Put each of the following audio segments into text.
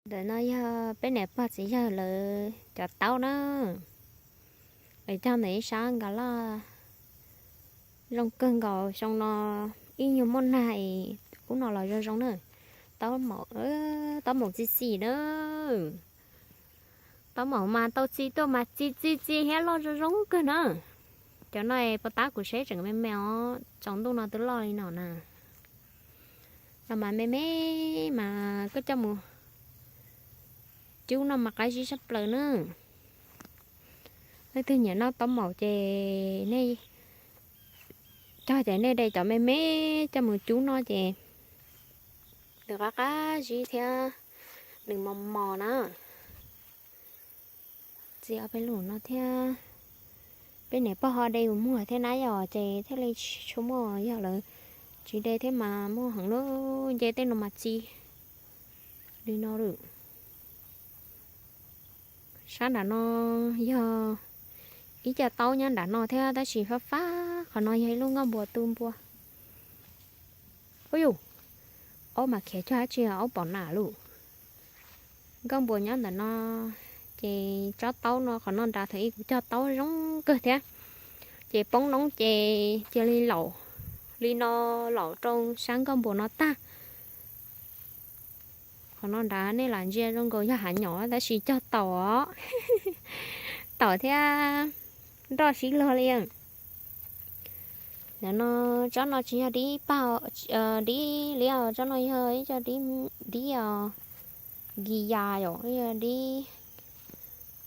Ntawm no yog peb niam pog txiv yawg lawv cov taub na. Lawv cog ntawm ib sab nkas laj zoo kawg nkaus, xyoo no ib nyuag muaj nag es ub no los zoo zoo na. Taub maum, taub maum txi txi na. Taub maum mas tau txi tuaj mas txi txi txi thiab loj zoo zoo kawg na. Cov no puas tab kuv seb tseem me me os, tsaus ntuj no twb loj li no na. No mas me me mas koj coj mus cub no mas qab zib sab plaws na. Leej twg nyiam noj taub maum ces nej cog ces nej de cov me me coj mus cub noj ces nws qab qab zib thiab nws mos mos na. Txi ob peb lub no thiab. Peb niam pog ho de mus muag thiab na yom, ces thiaj li tsis tshua muaj, yog lawv tsis de thiab mas muaj heev lub nce tej no mas txi li no lawm. Sab nram no yog ib co taub nyob nram no thiab tab sis fab fab qhov no yog ib lub nkauj npua tu npua. Ub yus, aub mas khiav cog dab tsi aub pom nam lawm. Nkauj npua nyob ntawm no ces tsob taub no qhov no nrad thaum ub kuv cog taub zoo kawg thiab, ces poob noob ces cia li laum li no, laum rau sab nkauj npua no tag. Qhov no nrad nej lam ntsia zoo nkaus yog hav nyom tab sis cog taum os. Taum thiab nroj sib luag li. Ntawm no tsob no tsis yog dib paj, dib liab, tsob no yog ib co dib, dib os, nkis yas yom, dib,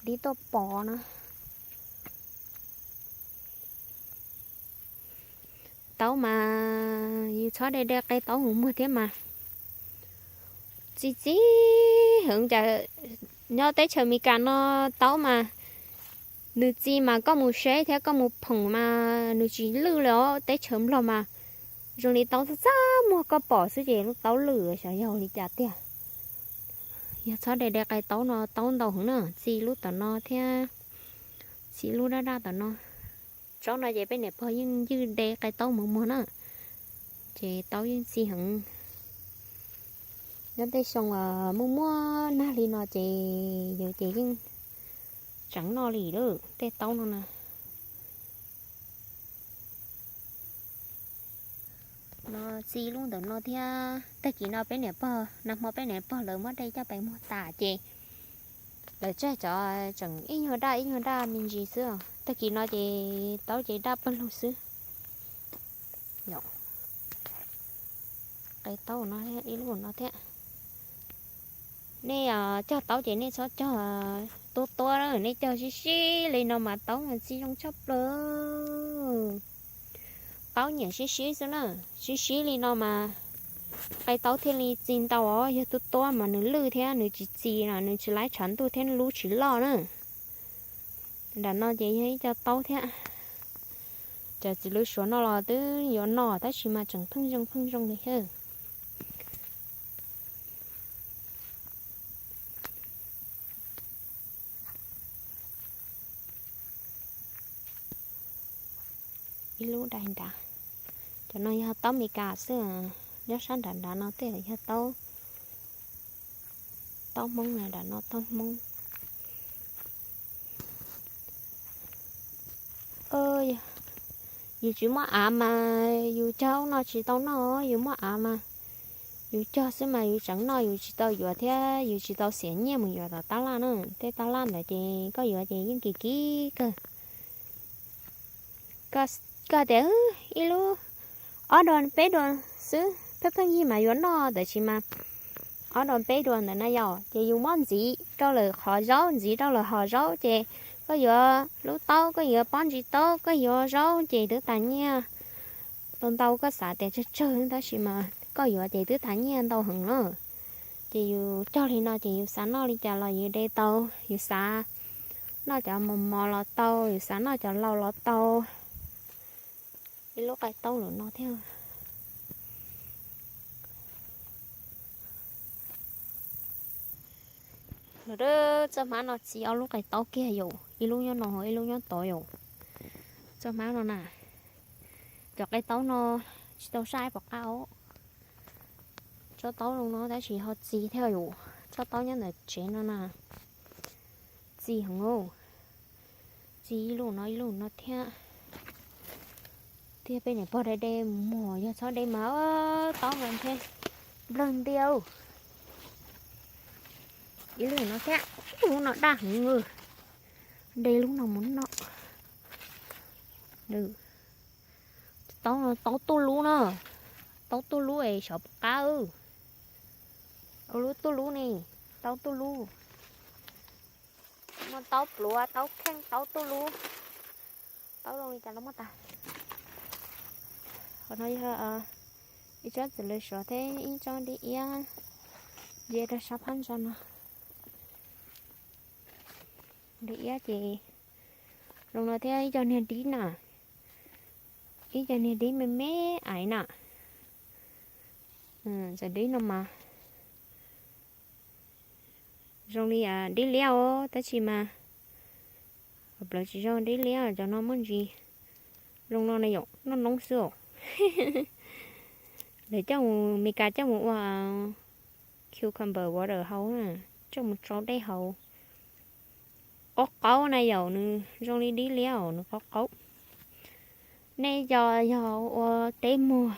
dib tuaj pov na. Taub mas yus txhob de de qe taub mus muag thiab mas. Txi txi heev cas nyob teb chaws Amelikas no taub mas nws txi mas koj mus seb thiab koj mus phoom mas nws tsis lwj li os. Teb chaws Nplog mas zoo li taub txaj txaj muag, koj pom xwb ces lub taub lwj, xyov yog li cas tiag. Yog txhob de de qe taub no, taub ntau heev na, txi lub tom no thiab txi lub daj daj tom no. Tsob no ces peb niam pog yeej ywj de qe taub mus muag na, ces taub yeej txi heev. Nyob tej xyoo muaj muaj nag li no ces yus ces yeej tseem noj li lawm tej taub no na. No txi lub ntawm no thiab. Tag kis no peb niam pog, nag hmo peb niam pog lawv muab de coj pes muag tas ces lawv tseg cov tseem ib nyuag daj ib nyuag daj me ntsis xwb. Tag kis no ces taub ces daj pawg lug xwb. Qe taub no thiab ib lub no thiab. Nej cog taub ces nej txhob cog tuab tuab, nej cog sib sib li no mas taub mas txi zoo tshaj plaws. Taub nyiam sib sib xwb na, sib sib li no mas qe taub thiaj li txi ntau os. Yog tuab tuab mas nws lwj thiab nws tsis txi no, nws tsis laib tshav ntuj thiab lub tsis loj na. Nram no ces yog ib co taub thiab. Cov txiv lws suav no los twb yuav no tab sis mas tseem pheej zoo pheej zoo li thiab. Ib lub dai nrad. Cov no yog taub Amelikas xwb, nyob sab nram nrad no tej yog taub, taub Hmoob, nram no taub Hmoob. Yus tsis muaj av mas yus cog no tsis tau noj, yus muaj av mas yus cog xwb mas yus tseem noj, yus tsis tau yuav thiab yus tsis tau xiam nyiaj mus yuav tom tab laj na. Tej tab laj ntawd ces koj yuav ces yeej kim kim kawg. Koj tias ib lub ob dua peb dua xwb pheej pheej yig mas yuav noj, tab sis mas ob dua peb dua ntawd na yom, ces yus muab ntxiv rau lawm qhov zaub, ntxiv rau lawm hom zaub ces koj yuav lub taub, koj yuav pob ntsis taub, koj yuav zaub ces twb tas nyiaj tau ntau, koj xav tias tsawg tsawg tab sis mas koj yuav ces twb tas nyiaj ntau heev na. Ces yus cog li no ces yus xav noj li cas los yus de tau, yus xav noj cov mos mos los tau, yus xav noj cov laus los tau. Ib lub qaib taub lawm no thiab. Lawm, txoj hmab no txi ob lub qaib taub kiag yom, ib lub nyob no ib lub nyob tod yom. Txoj hmab no na, cov qaib taub no tsis tau saib pom qab os. Tsob taub zoo no tab sis ho txi thiab yom. Tsob taub nyob ntawm tsev no na, txi heev, txi ib lub no ib lub no thiab. Thiab peb niam pog de de mus muag, yog txhob de mas taub mas ntshe nplawg ntia. Ib lub no thiab, lub no daj heev, de lub no mus noj. Taub, taub tuj lub na, taub tuj lub es xyov puas qab. Ua lub tuj lub ne, taub tuj lub. Muaj taub pluav, taub kheej, taub tuj lub, taub zoo li cas los muaj tas. Qhov no yog ib tsob txiv lws suav thiab ib tsob dib iab, ntsia rau sab phab ntsa no. Dib iab ces zoo no thiab ib co niag dib na, ib co niag dib me me aiv na. Cov dib no mas zoo li dib liab os, tab sis mas plaws tsis zoo dib liab, cov no muaj ntsis zoo no na yom, noj noob xwb os. Lawv coj mus Mes Kas coj mus ua cucumber water haus, coj mus tsau dej haus. Qaub qaub na yom, nws zoo li dib liab os, nws qaub qaub. Nej yog, yog ua teb muag,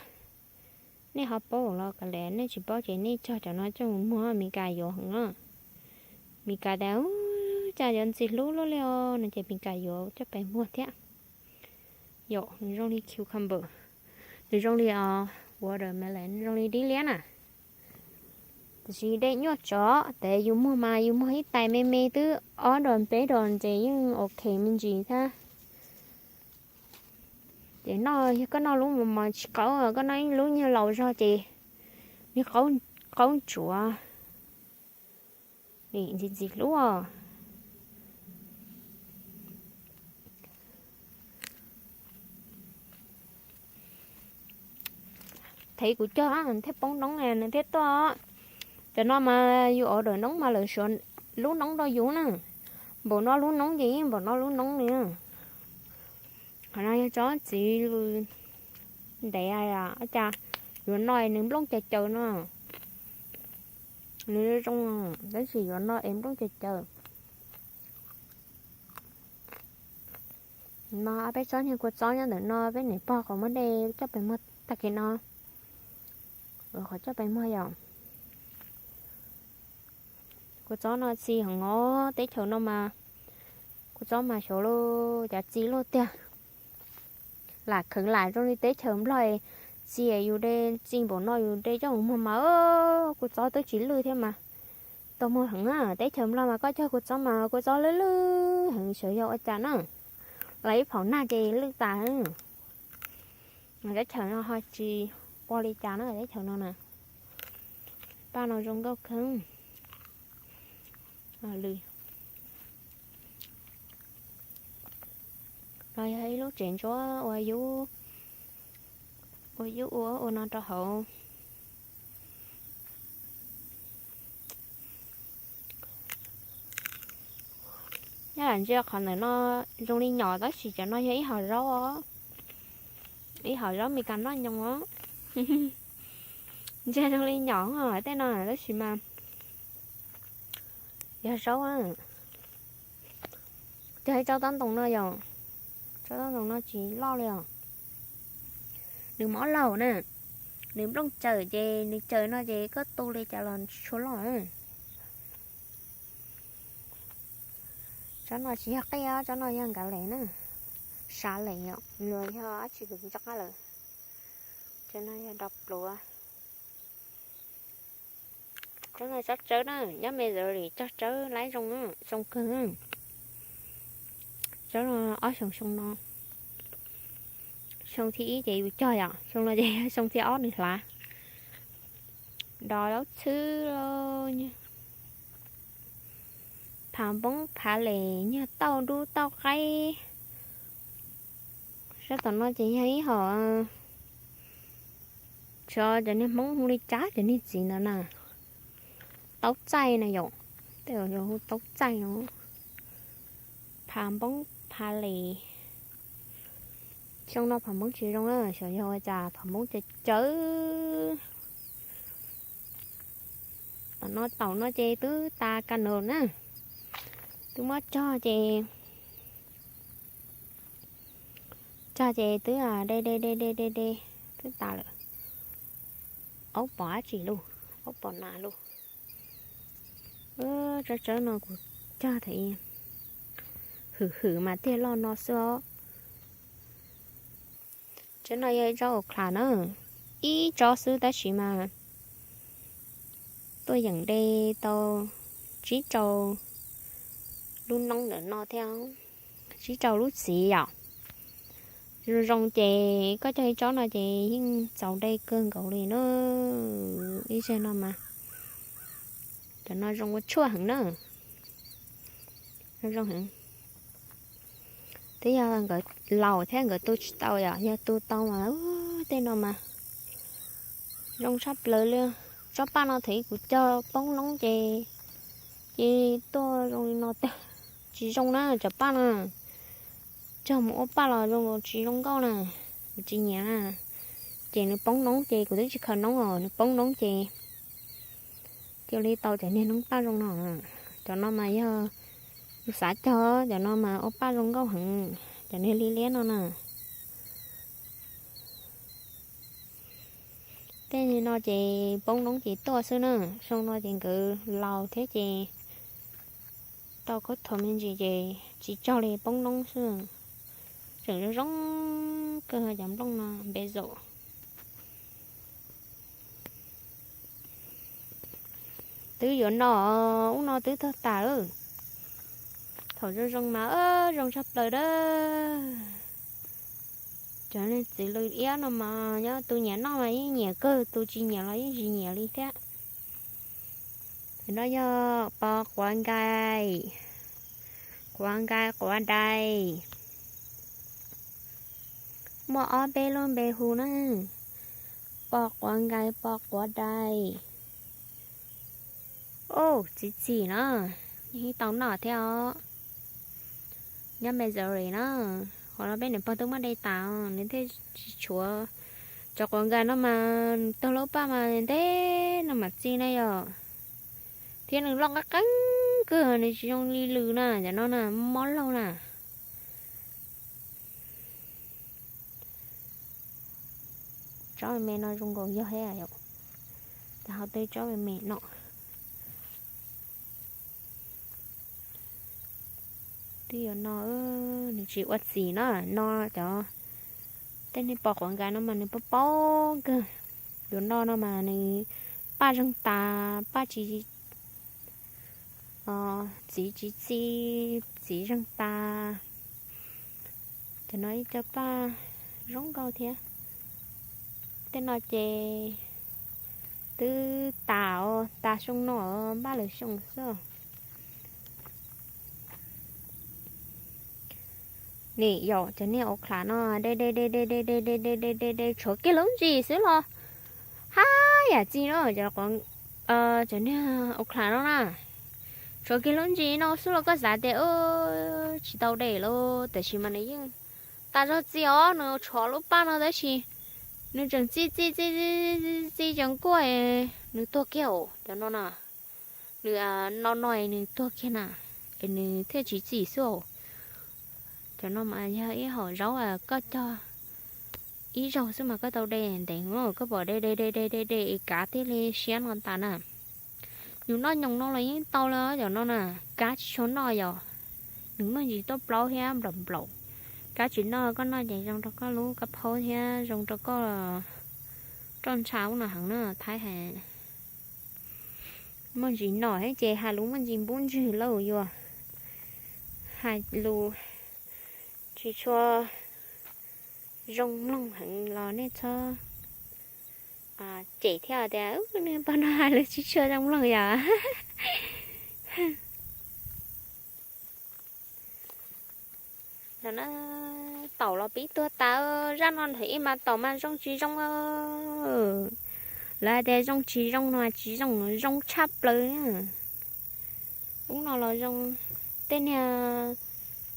nej ho paub los kav liam, nej tsis paub ces nej cog cov no coj mus muag, Mes Kas yuav heev na. Mes Kas tias, cas yuav ntxim hlub luaj li os no ces Mes Kas yuav coj pes muag thiab. Yom, nws zoo li cucumber, nws zoo li watermelon, nws zoo li dib liab na. Tiam sis dej nyuaj tsov, tes yus muag mas yus muag ib tais me me twb ob dos peb dos ces yeej ok me ntsis thiab. Ces noj, yog koj noj lub mos mos tsis qaub, koj noj ib lub nyuag laus zog ces nws qaub ntsuav, ntxim ntxim hlub. Thev kuv cog thiaj poob noob nws thiaj tuaj. Cov no mas yus order noob mas lawv suav lub noob rau yus na. Npaum no lub noob ces yeej npaum no lub noob li. Qhov no yog tsob txiv lws ntev, cas yuav no nws nplooj caws caws no. Nws zoo tab sis yuav no es nplooj caws caws. No peb tsob niag kua txob nyob ntawm no, peb niam pog qhov muab de coj pes muag tag kis no. Qhov coj pes muag yom. Kua txob no txi heev os, teb chaws no mas kua txob mas xyov luaj cas txi luaj tiag. Lam kheev lam zoo li teb chaws Nplog, txi yus de, txi npaum no yus de coj mus muag mas kua txob twb tsis lwj thiab mas tau muag heev. Teb chaws Nplog mas koj cog kua txob mas kua txob lwj lwj heev, xyov yog ua cas na. Los ib phaum nag ces lwj tas. Teb chaws no ho tsis ua li cas na, teb chaws no na. Paj no zoo nkauj kawg. No yog ib lub tsev ntsuab ua yub, ua yub ua ua no rau hauv. Nyob lam ntsia qhov ntawm no zoo li nyom tab sis cov no yog ib hom zaub os, ib hom zaub Mes Kas noj nyoos os. Ntsia zoo li nyom tej no tab sis mas yog zaub. Cog ib tsob tab ntoos no yom, tsob tab ntoos no tsis loj li os. Nws mob laug na, nws nplooj caws ces nws caws no ces koj tu li cas los tsis tshua loj. Tsob no tsis yog qij os, tsob no yog nkav les na, sav les yom, los yog dab tsi los tsis nco qab lawm. Tsob no yog dos pluav. Tsob no tsob tsawb na, nyob me ntsis li cog tsawb laib zoo, zoo kawg. Tsob no ob xyoo xyoo no, xyoo thib ib ces yus cog yom, xyoo no ces xyoo thib ob nws hlav. Dos laub txhwb, phav npoob phav les, nyuag tauj dub tauj qaib. Sab tom no ces yog ib hom, tsuav cov niag Hmoob hu li cas cov niag txiv ntawd na, taub txaij na yom, tej zaum yog hu taub txaij no. Phav npoob phav les. Xyoo no phav npoob tsis zoo, xyov yog ua cas phav npoob caws caws. No taum no ces twb tas ka nws na, twb muab cog ces, cog ces twb de de de de de de, twb tas lawm. Aub pom dab tsi lauj, aub pom nas lauj. Tsawb tsawb no kuv cog thaum hwm hwm mas thiaj loj no xwb os. Tsob no yog ib tsob okra na, ib tsob xwb tab sis mas tuaj yeem de tau tsib rau lub noob ntawm no thiab, tsib rau lub txiv yom. Zoo zoo ces koj cog ib tsob no ces yeej txaus de kawg nkaus li na. Ib zag no mas cov no zoo ua tshuaj heev na, zoo heev. Twb yog nkawd laus thiab nkawd tu tsis tau yom, yog tu tau mas tej no mas zoo tshaj plaws li. Tsob paj no thaum kuv cog poob noob ces, ces tuaj zoo li no tag, tsis zoo na cov paj no. Cog mus ua paj los zoo tsis zoo nkauj na, kuv tsis nyiam na. Ces nws poob noob ces kuv twb tsis khaws noob os, nws poob noob ces cia li tau cov niag noob paj zoo no. Cov no mas yog yus xav cog, cov no mas ua paj zoo nkauj heev, cov niag liab liab no na. Tej no ces poob noob ces tuaj xwb na, zoo no ces nkawd laus thiab ces tau khaub thuas me ntsis ces tsis cog li, poob noob xwb. Tseem zoo zoo kawg cov nplooj no npe zaum. Twb yuav no, ub no twb tuag tas lawm. Thaum zoo zoo mas zoo tshaj plaws dab. Cov txiv lws iab no mas nyob tus nyiam noj mas yeej nyiam kawg, tus tsis nyiam los yeej tsis nyiam li thiab. Tam no yog pos quav nkais, quav nkais quav dais. Muaj ob peb lub npe hu na, pos quav nkais pos quav dais. Au, txiv txim no, yeej tau noj thiab os. Nyob Missouri na, qhov no peb niam pog twb muab de tas, nws thiaj tsis tshuav. Cov quav nkais no mas nws tag lub paj mas ntev no mam txi na yom. Thiab nws loj qab qeeb kawg, nws tsis zoo li lws na, cov no na mob laug na. Tsob me me no zoo nkaus yog thiab yom, ces ho twb tsob me me no. Twb yuav no, nws tsis ua txim na, no cov tej niag pos quav nkais no mas nws paub paub kawg. Yuav no no mas nws paj zeeg tas, paj tsis, txiv tsis txi, txiv zeeg tas. Cov no ib co paj zoo nkauj thiab. Tej no ces twb tas, tas xyoo no, npaj lwm xyoo xwb. Nim yom, cov niag okra no de de de de de de de de de de de tshuav kiag lub ntsis xwb los haj yam txi no. Cov niag okra no na, tshuav kiag lub ntsis no xwb los koj xav tias tsis tau de lawm, tab sis mas nws yeej tas zog txi os. Nws tshuav lub paj no tab sis nws tseem txi txi txi txi txi tseem kuaj, nws tuag kiag os cov no na. Nws no no es nws tuag kiag na, es nws thiaj tsis txi xwb os. Cov no mas yog ib hom zaub koj cog ib zaug xwb mas koj tau de ntev, koj pom de de de de de de es kav thiaj li siab no tas na. Yus noj nyoos no los yeej tau li cov no na, kav tsis tshua noj yom. Nws muaj ntsis tuaj plaub thiab nplaum nplaum. Kav tsis noj, koj noj ces zoo rau koj lub kab phaub thiab zoo rau koj roj ntsha ub no heev na, thaib hais. Muaj ntsis no thiab ces hais lus muaj ntsis npub ntswg lauj, yuav hais lus tsis tshua zoo mloog heev los nej txhob cem thiab tias nej pog no hais lus tsis tshua zoo mloog yom. No na, taum los pib tuag tas, zaj no ntawm ib mas taum mas zoo tsis zoo. Lawv hais tias zoo tsis zoo no tsis zoo, zoo tshaj plaws na. Ub no los zoo, tej niag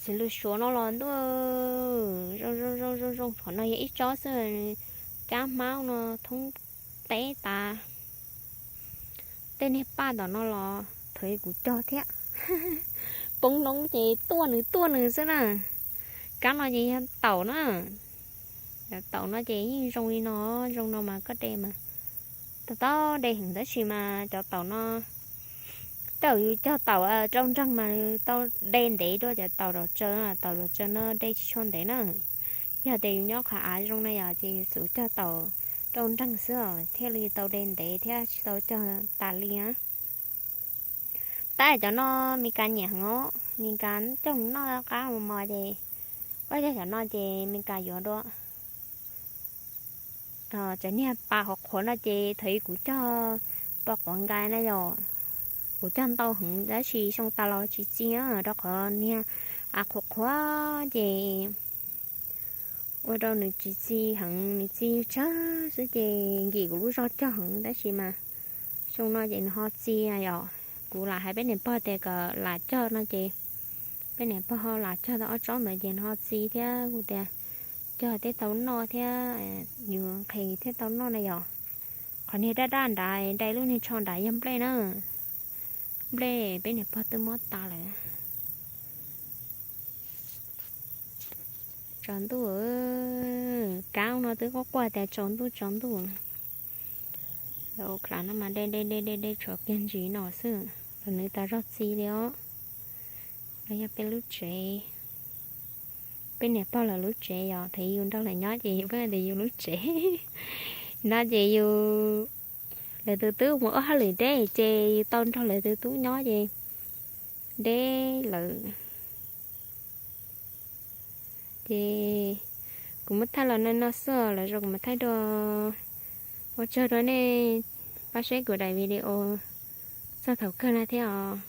txiv lws suav no los ntuj, zoo zoo zoo zoo zoo, qhov no yog ib tsob xwb, kab hmab no thoob teb tas. Tej niag paj tom no los thaum kuv cog thiab. Poob noob ces tuaj nws tuaj nws xwb na. Kab no ces yog taum na. Cov taum no ces yeej zoo li no, zoo no mas koj de mas tau tau de heev tab sis mas cov taum no tej zaum yus cog taum rau nreeg mas tau de ntev dua cov taum dam tsaws, taum dam tsaws no de tsis tshua ntev na. Yog tias yus nyob qhov av zoo na yom ces yus xub cog taum rau nreeg xwb os thiaj li tau de ntev thiab tsis tau cog tas li na. Tab cov no Meskas nyiam heev os, Meskas coj mus noj qab mos mos ces, ua cas cov no ces Meskas yuav dua. Cov niag pas qhuav qhuav no ces thaum ub kuv cog pas quav nkas na yom, kuv cog ntau heev tab sis xyoo tas los tsis txi na rau qhov niag av qhuav qhuav ces ua rau nws tsis txi heev, nws txi tsawg xwb ces nkim kuv lub zog cog heev tab sis mas xyoo no ces nws ho txi yom. Kuv lam hais peb niam pog tias kom lam cog no ces peb niam pog ho lam cog tau ob tsob ntawd ces nws ho txi thiab kuv tias cog tej tau noj thiab, yus nqhis thiab tau noj na yom. Qhov niag daj daj nrad, dai lub niag tsho nrad yog nplej na. Nplej peb niam pog twb muab tas lawm. Tsaus ntuj, kab no twb quaj quaj tias tsaus ntuj tsaus ntuj. Lawv ua klam no mas de de de de de tshuav kiag ntsis no xwb los nws tas zog txi li os. No yog peb lub tsev, peb niam pog lawv lub tsev yom, thaum yus nrog lawv nyob ces peb tias yus lub tsev. No ces yus, lawv tus tub mus ua hauj lwm deb ces yus tau nrog lawv tus tub nyob ces deb lawm. Ces kuv muab thaij los no no xwb, lwm zaus kuv mam thaij dua. Ua tsaug rau nej pab saib kuv daim video txog thaum kawg no thiab os.